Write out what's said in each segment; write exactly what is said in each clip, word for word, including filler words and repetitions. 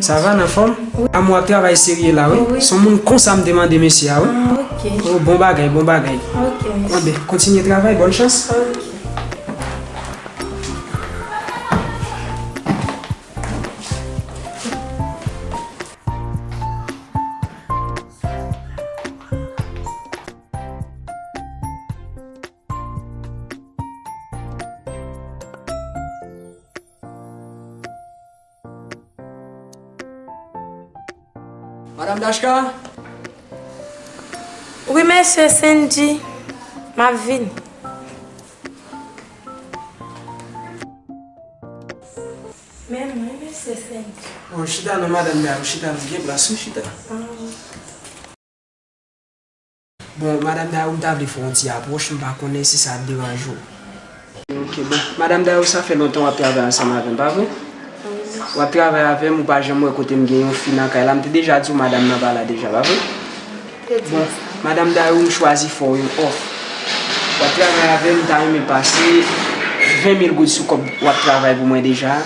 Sa va, nan fòm? Wi. A, m wè w ap travay serye la, wi. Wi. Se yon moun konsa m te mande mesye a, wi. Ah, ok. Oh, bon bagay, bon bagay. Ok, mèsi. Anben, kontinye travay, bòn chans. Ok. Madam Dashka? Wi, mesye Sandy, m ap vini. Men mwen, mesye Sandy. Bon, chita non, madanm Dayou, chita, m gen plas, wi, chita. Ah, wi. Bon, madanm Dayou, m ta vle fè yon ti apwòch, m pa konnen si sa ap deranje w. Ok, bon. Madanm Dayou, sa fè lontan w ap travay ansanm avè m, pa vre? Wi. W ap travay avè m, ou pa janm wè kote m gen yon fi nan kay la. M te deja di w madanm nan pa la deja, pa vre? Te di m sa. Bon, madanm Dayou, m chwazi fè w yon òf. W ap travay avè m, m ta renmen pase ven mil goud sou kòb w ap travay pou mwen deja a.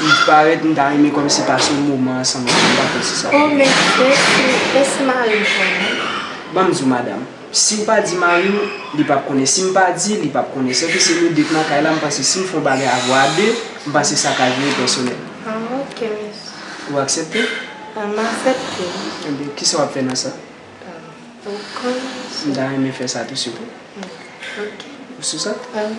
Li parèt, m ta renmen kòmsi pase yon moman ansanm, m pa konn si sa. Oh, men e si, e si mari m konnen? Ban m di w, madanm. Si w pa di mari w, li p ap konnen. Si m pa di, li p ap konnen. Sèke se nou de k nan kay la, m panse si m fè yon bagay avè w a de, m panse sa ka vire pèsonèl. Ah, ok, mèsi. Ou aksepte? Ah, m aksepte. Ebyen, kisa w ap fè nan sa? Ah, ou konnen sa. M ta renmen fè sa tou swit, wi. Ok. Ou sou sa? Ah, wi.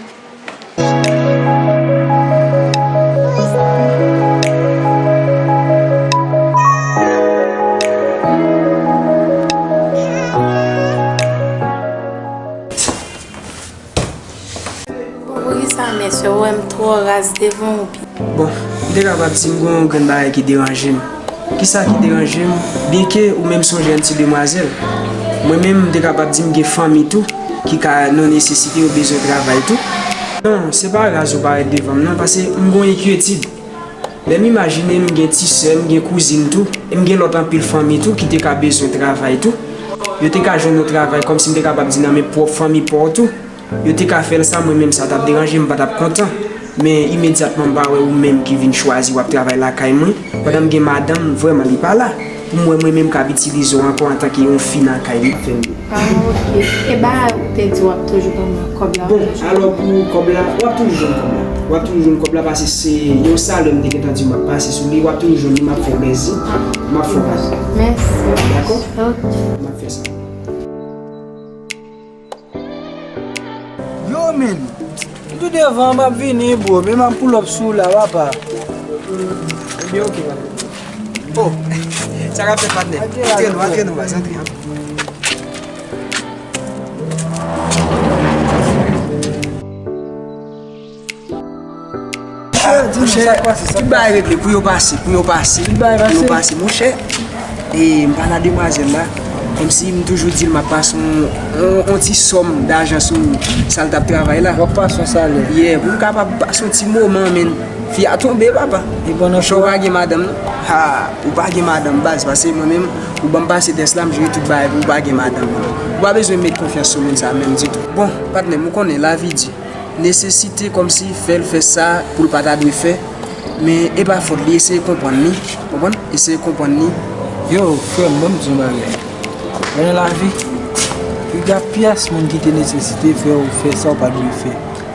Poukisa mesye, ou wè m twò raz devan ou pye? Bon, m te kapab di m gen yon grenn bagay ki deranje m. Kisa ki deranje m? Byenke ou menm se yon jèn ti demwazèl, mwen menm m te kapab di m gen fanmi tou ki ka nan nesesite, yo bezwen travay tou. Non, se pa raz ou parèt devan m non, paske m gen yon enkyetid. Lè m imajine m gen ti sè, m gen kouzin tou, e m gen lòt anpil fanmi tou ki te ka bezwen travay tou. Yo te ka jwenn yon travay kòmsi m te kapab di nan men pwòp fanmi pa w tou. Yo te ka fè l sa, mwen menm sa t ap deranje m, m pa t ap kontan. Men imedyatman m pa wè ou menm ki vin chwazi w ap travay lakay mwen, pandan m gen madanm, vrèman li pa la. Pou m wè mwen menm k ap itilize w ankò antanke yon fi nan kay li, fè m. Ah, ok. E bagay ou te di w ap toujou ban mwen kòb la? Bon, alò pou kòb la, w ap toujou jwenn kòb la. W ap toujou jwenn kòb la paske se yon salè m te gentan di w m ap pase sou li, w ap toujou jwenn li, m ap fè w plezi, m ap fè w plezi. Mèsi. Dakò? Ok. M ap fè sa. Yo, men, m tou devan, m ap vini, bro, men m ap pull up sou ou la, papa. Ebyen, ok, papa. Oh, sa k ap fèt, patnè? Antre non, antre non, baz, antre, antre. Monchè, tout bagay regle, pou yo pase, pou yo pase. Tout bagay pase? Pou yo pase, monchè. E m pale a demwazèl la, kòmsi m toujou di l m ap pase yon, yon, yon ti sòm dajan sou sa l t ap travay la. W ap pase yon salè? Yeah, pou m kapab pase yon ti moman, men. Fi a tonbe, papa. E pandan w pa gen madanm, non? Ha, ou pa gen madanm, baz, paske mwen menm, ou ban m pase tès la, m jere tout bagay pou ou pa gen madanm. Ou pa bezwen met konfyans sou moun sa menm ditou. Bon, patnè m, ou konnen lavi di. Nesesite kòmsi fè l fè sa pou l pa ta dwe fè, men e pa fòt li, eseye konprann li, konprann? Eseye konprann li. Yo, frè m, ban m di yon bagay. Nan lavi, piga pyès moun ki te nesesite fè w fè sa w pa dwe fè.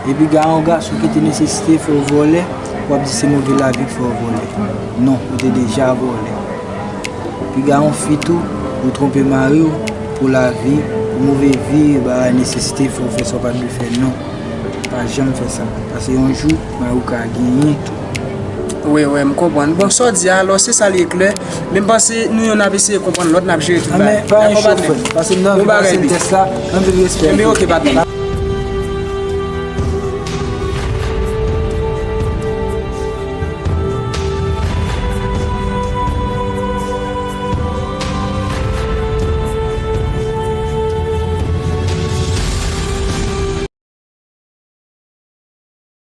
E piga yon gason ki te nesesite fè w vòlè, w ap di se move lavi k fè w vòlè. Non, ou te deja vòlè. Piga yon fi tou, ou twonpe mari w pou lavi, pou move vi, bagay nesesite fè w fè sa w pa dwe fè, non. Pa janm fè sa. Paske yon jou, mari w ka genyen tou. Wi, wi, m konprann. Bon, sa w di a, alò, se sa li klè. Men m panse nou youn ap eseye konprann lòt, n ap jere tout bagay. Dakò, patnè? Paske m nan anvi pase tès la, anpil respè. Ebyen, ok, patnè.